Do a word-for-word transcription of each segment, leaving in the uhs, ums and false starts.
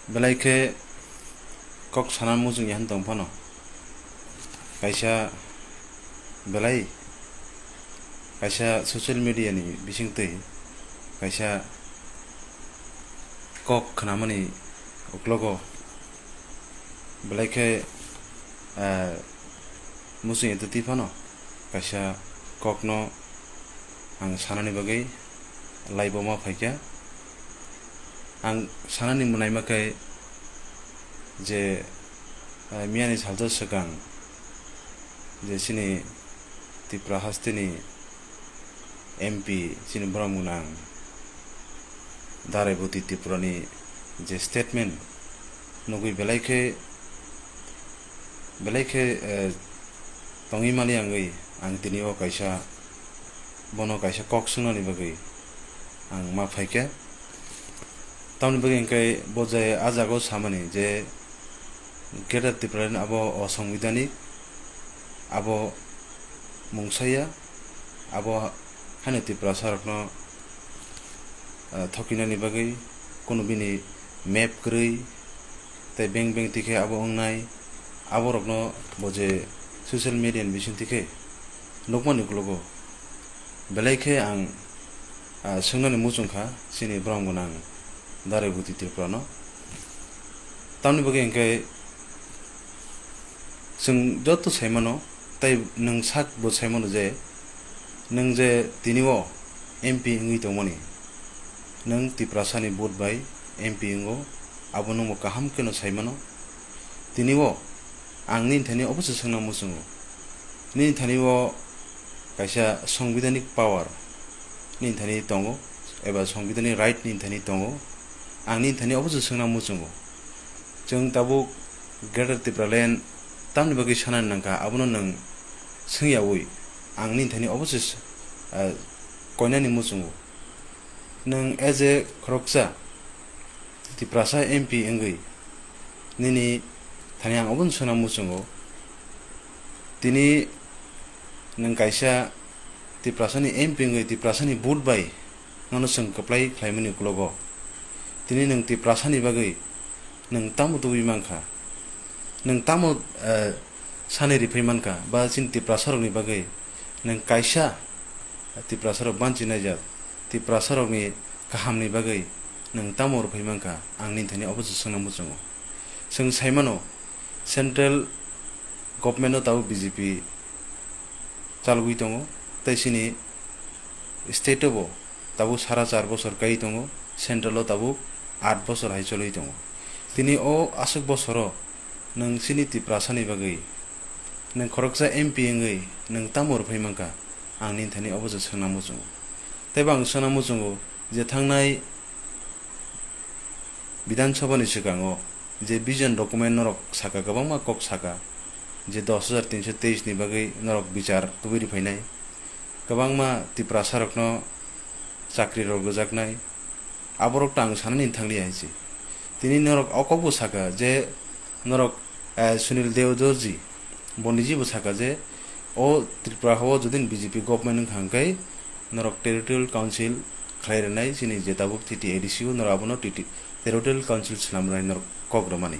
Belai khe kok sana muchung ya tong phano, kaisa belai kaisa social media ni bisingtwi kaisa kok khnamani uklogo belai khe, ah, muchung ya twi phano kaisa kokno ang sanani bagwi live-o ma phaikha. Ang sanani mwnaima khe je, ah, miyani salsa swkang je chini Tripura hasteni M P, chini borok mwnang Darai Boti Tripurani je statement nugwi belai khe, belai khe, eh, tongwi mali wngwi ang tini o kaisa, bono kaisa kok swngnani bagwi ang ma phaikha. Tamoni bagwi hwnkhe bo je ah jaga o samani je Greater Tipraland abo osongbidhanik, abo mungsaya, abo haino Tiprasa rokno, ah, thokinani bagwi kunu bini map kwrwi tei beng beng tikhe abo wngnai, aborokno bo je social media ni bising tikhe nukmani uklogo belai khe ang, ah, swngnani muchung kha chini borok gwnang Darai Boti Tripura no. Tamoni bagwi hwnkhe chwng joto sai mano, tei nwng sak bo sai mano je nwng je tini o M P wngwi tongmani, nwng Tiprasa ni vote bai M P wngo, abo nwng bo kaham kheno sai mano. Tini o ang nini thani obo se swngna muchungo, nini thani o kaisa songbidanik power nini thani tongo, eba songbidanik right nini thani tongo, ang nini thani obo se swngna muchungo. Chwng tabuk Greater Tipraland tamni bagwi sanani nangkha, abono nwng swngyawi ang nini thani obo se, ah, koinani muchungo. Nwng as a khoroksa Tiprasa M P wngwi nini thani ang obono swngna muchungo. Tini nwng kaisa Tiprasani M P wngwi Tiprasani vote bai nono chwng kwplai khlaimani uklogo. Tini nwng Tiprasani bagwi nwng tamo tubui mankha? Nwng tamo, eh, sanwi riphai mankha? Ba chini Tiprasarokni bagwi nwng kaisa Tiprasarok banchinaijak Tiprasarokni kahamni bagwi nwng tamo rwphai mankha? Ang nini thani obo se swngna muchungo. Chwng sai mano, central government-o tabuk B J P chalogwi tongo, tei chini state-o bo tabuk sara char bosor kaiwi tongo, central-o tabuk aat bosor hai cholwi tongo. Tini o aswk bosoro nwng chini Tiprasani bagwi nwng khoroksa M P wngwi nwng tamo rwphai mankha? Ang nini thani obo se swngna muchungo. Tei bo ang swngna muchungo je thangnai Bidhan Sabha ni swkango je vision document norok saka, kwbangma kok saka, je dos hajar tinso teis ni bagwi norok bichar tubui rwphainai, kwbangma Tiprasa rokno chakri rok rwjaknai, aborok to ang sanani thangli hai se. Tini norok o kok bo saka je norok, eh, Sunil Deodorji, bo niji bo saka je o Tripura hao jodi B J P government wngkha hwnkhe norok territorial council khlai rwnai, chini je tabuk T T A D C o norok abono T T, territorial council swnam rwnai norok kok rwmani.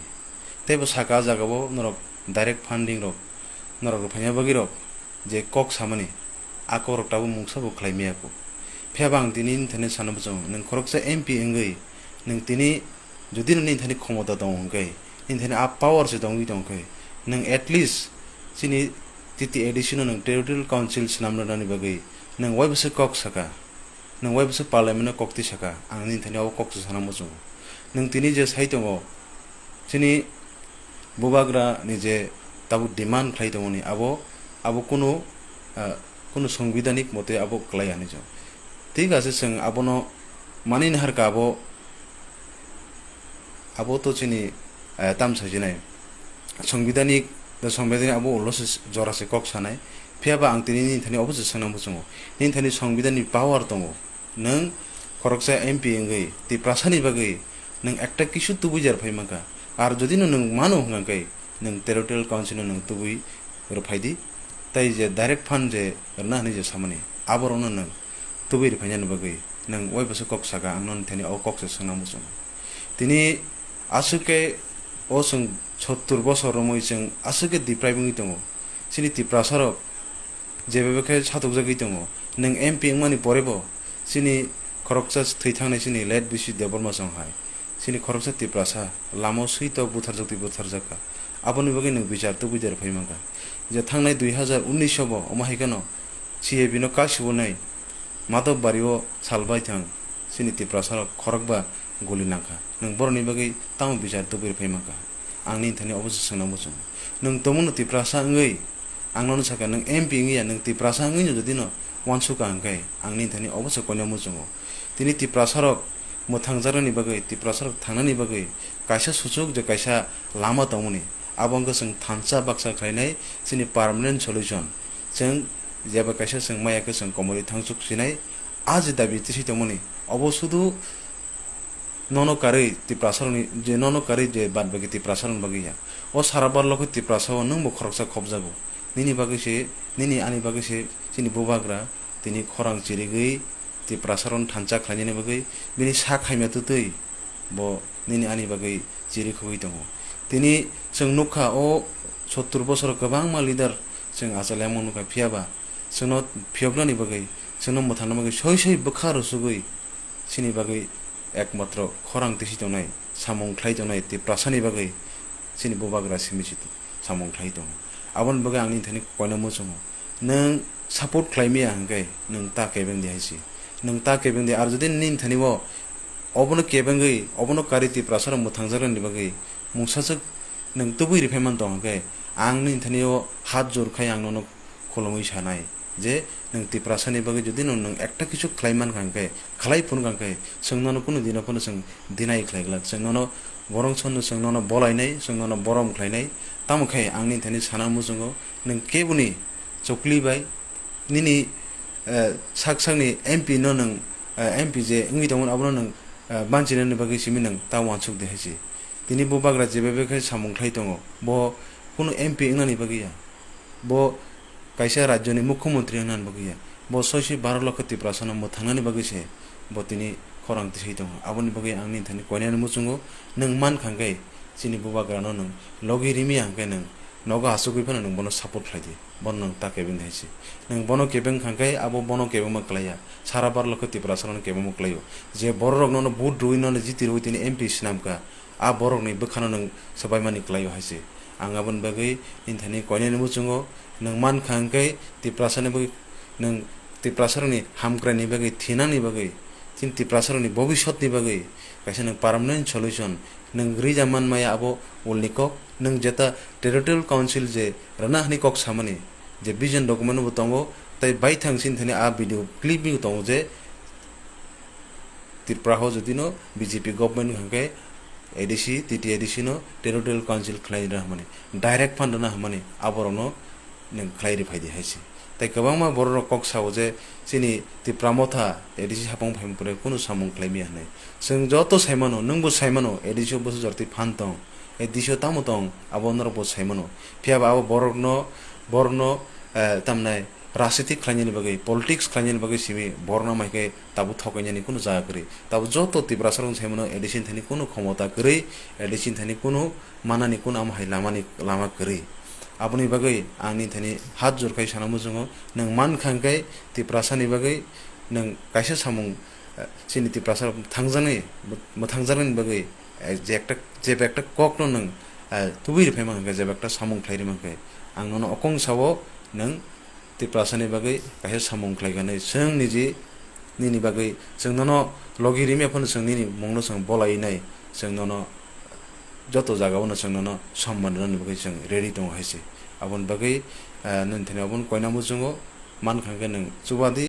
Tei bo saka ah jaga o norok direct funding rok norok rwphaina bagwi rok je kok samani, a kok rok tabuk mungsa bo khlai maya kho. Phiya ba ang tini nini thani sana muchungo, nwng khoroksa M P wngwi nwng tini jodi no nini thani khomota tongo hwnkhe, nini thani a power se tongwi tongkhe, nwng at least chini T T A D C no nwng territorial council swnam rwnani bagwi nwng waibo se kok saka, nwng waibo se parliament no kok twi saka, ang nini thani abo kok se sana muchungo. Nwng tini je sai tongo, chini bubagra ni je tabuk demand khlai tongmani, abo, abo kunu, ah, kunu songbidanik mote abo klai ya hinwi chwng. Thik ase, chwng abono manwi naharkha, abo, abo to chini, eh, tam sajinai. Songbidanik, songbidanik abo ulo se jora se kok sanai. Phiya ba ang tini nini thani obo se swngna muchungo. Nini thani songbidanni power tongo. Nwng khoroksa M P wngwi Tiprasani bagwi nwng ekta kisu tubui jar phai mankha. Ar jodi no nwng mano hwnkha khe nwng territorial council no nwng tubui rwphai di. Tai je direct fund je rwna hwnwi je samani, aborokno nwng tubui rwphainani bagwi nwng waibo se kok saka, ang nini thani o kok se swngna muchungo. Tini Aswk khe o chwng sottur bosor romwi chwng aswk khe deprive wngwi tongo. Chini Tiprasarok jebebe khe satokjagwi tongo. Nwng M P wngmani porebo chini khoroksa thwi thangnai chini late B C Debbarma chong hai. Chini khoroksa Tiprasa lama swi tok butharjaktwi butharjak kha. Aboni bagwi nwng bichar tubui der phai mankha. Je thangnai dui hazar unnish bo omo hai kheno C A B no kasubunai Madhobbario salbai thang chini Tiprasarok khorokba guli nangkha. Nwng boroni bagwi tamo bichar tubui phai mankha? Ang nini thani obo se swngnang muchungo. Nwng tongmano Tiprasa wngwi ang nono sakha, nwng M P wngya, nwng Tiprasa wngwino jodi no uansukha hwnkhe ang nini thani obo se koina muchungo. Tini Tiprasarok mwthangjaknani bagwi, Tiprasarok thangnani bagwi kaisa suchuk je kaisa lama tongmani, abo wngkha chwng thansa baksa khlainai chini permanent solution. Chwng jeba kaisa chwng maya khe chwng komorwi thangchuk sinai, a je dabi tisi tongmani, obo sudu nono karwi Tiprasarokni, je nono karwi je bad baki Tiprasarokni bagwi ya. O sara barlo khe Tiprasao nwngbo khoroksa khopjago. Nini bagwi se, nini ani bagwi se chini bubagra tini khorang chirigwi Tiprasarokno thansa khlainani bagwi bini sak hamya twtwi bo nini ani bagwi chiri khogwi tongo. Tini chwng nukha o sottur bosoro kwbangma leader chwng achalaimung nukha, phiyaba chwngno phiyoknani bagwi, chwngno mwthangna bagwi soi soi bwkha rwsugwi chini bagwi ekmatro khorang tisi tongnai, samung khlai tongnai Tiprasani bagwi chini bubagra simi si samung khlai tongo. Aboni bagwi ang nini thani koina muchungo. Nwng support khlai miya hwnkhe nwng ta kebeng di hai si. Nwng ta kebeng di, ar jodi nini thani bo obono kebengwi, obono karwi Tiprasarok mwthangjaknani bagwi mungsaswk nwng tubui riphai man tong hwnkhe, ang nini thani o hat jor khai ang nono khulumwi sanai je nwng Tiprasani bagwi jodi no nwng ekta kichu khlai mankha hwnkhe, khlai phunukha hwnkhe, chwng nono kunu dino phano chwng deny khlai glak. Chwng nono borong sonno chwng nono bolainai, chwng nono borom khlainai. Tamo khe ang nini thani sana muchungo, nwng keboni chokli bai nini, eh, sak sakni M P no nwng, eh, M P je wngwi tongmani abono nwng, eh, banchinani bagwi simi nwng ta uansuk de hai si. Tini bubagra jebebe khe samung khlai tongo, bo kunu M P wngnani bagwi ya, bo kaisa rajyoni mukhyamantri wngnani bagwi ya, bo soi soi baro lokho Tiprasano mwthangnani bagwi se bo tini khorang tisai tongo. Aboni bagwi ang nini thani koinani muchungo, nwng mankha hwnkhe chini bubagrano nwng logi rimiya hwnkhe nwng nogo achugwi phano nwng bono support khlai di. Bono nwng ta kebeng hai se. Nwng bono kebeng kha khe abo bono kebengma klai ya. Sara bar lokho Tiprasarokno kebengma klai o. Je bororok nono vote rwui nono jiti rwui tini M P swnam kha, a borokni bwkhano nwng swbaimani klai o hai se. Ang aboni bagwi nini thani koinani muchungo nwng man kha hwnkhe Tiprasani bagwi nwng Tiprasarokni hamkraini bagwi thinangni bagwi chini Tiprasarokni bobisotni bagwi kaisa nwng permanent solution nwng rija man maya abo ulni kok. Nwng jeta territorial council je rwna hwnwi kok samani je vision document bo tongo, tei baithang chini thani a video clip bo tongo je Tripura ho jodi no B J P government hwnkhe A D C, T T A D C no territorial council khlai rwna hwnmani, direct fund rwna hwnmani aborokno nwng khlai ri phai di hai se. Tei kwbangma bororok kok sao je chini Tipra Motha A D C hapang phaima pore kunu samung khlai miya hwnwi. Chwng joto sai mano, nwngbo sai mano, A D C o bwsajor twi phan tong, A D C o tamo tong, abo norokbo sai mano. Phiya ba abo borokno, borokno, eh, tamnai rajniti khlainani bagwi, politics khlainani bagwi simi borokno mai khe tabuk thokainani kunu jaga kwrwi. Tabuk joto Tiprasarokno sai mano, A D C ni thani kunu khomota kwrwi, A D C ni thani kunu manani kunu amo hai lamani lama kwrwi. Aboni bagwi ang nini thani hat jor khai sana muchungo, nwng man kha hwnkhe Tiprasani bagwi nwng kaisa samung, eh, chini Tiprasarok thangjaknai, mwthangjaknani bagwi, eh, je ekta, je ekta kokno nwng, eh, tubui rwphai mankha, je ekta samung khlai rwmankha, ang nono okong sao nwng Tiprasani bagwi kaisa samung khlai kha hwnwi chwng niji nini bagwi chwng nono logi rimiya phano chwng nini mungno chwng bolai nai, chwng nono joto jagao no chwng nono somman rwnani bagwi chwng ready tongo hai se. Aboni bagwi, eh, nini thani obono koina muchungo man kha hwnkhe nwng chuba di,